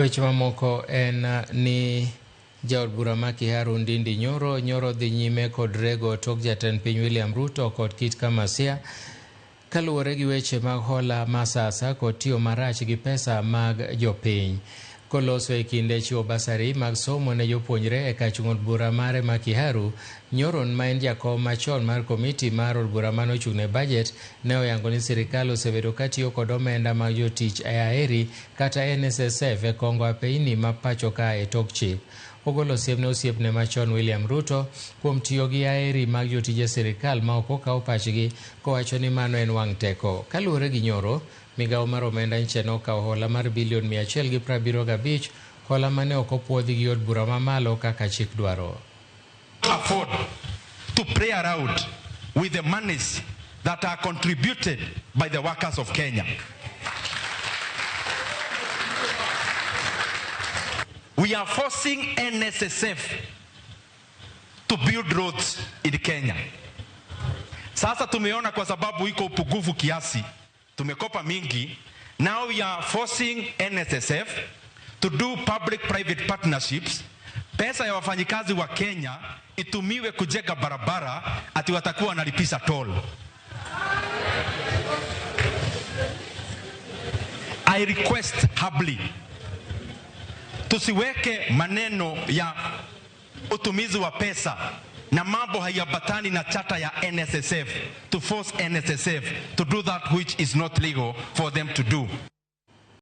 Weche mamoko en ni jaod bura ma Kiharu Ndindi Nyoro nyoro dhi nyime kod rego tok jatend piny William Ruto kod Kit Kamasia kaluwore gi weche mag hola ma sasa kod tiyo marach gi pesa mag jopiny. Koloso e kinde chiwo basari mag somo ne jopuonjre e kach od bura mare ma Kiharu, Nyoro ma en jakom machon mar komiti mar od bura mane ochung' ne bajet ne oyango ni sirikal osebedo ka tiyo kod omenda mag jotich e Aheri kata NSSF e kongo apeini ma pacho ka e tok chik. Ogolo siem ne osiepne machon William Ruto kuom tiyo gi aheri mag jotije sirikal ma ok okaw pachgi kowacho ni mano en wang' teko. Kaluwore gi Nyoro, migawo mar omenda nyicha ne okawo hola mar bilion 175, hola mane ok opuodhi gi od bura mamalo kaka chik dwaro. Afford to play around with the monies that are contributed by the workers of Kenya. We are forcing NSSF to build roads in Kenya. Sasa tumeona kwa sababu iko upungufu kiasi, tumekopa mingi. Now we are forcing NSSF to do public private partnerships. Pesa ya wafanyikazi wa Kenya itumiwe kujenga barabara, ati watakuwa wanalipisha toll. I request humbly tusiweke maneno ya utumizi wa pesa na mambo haiambatani na chata ya NSSF to force NSSF to do that which is not legal for them to do.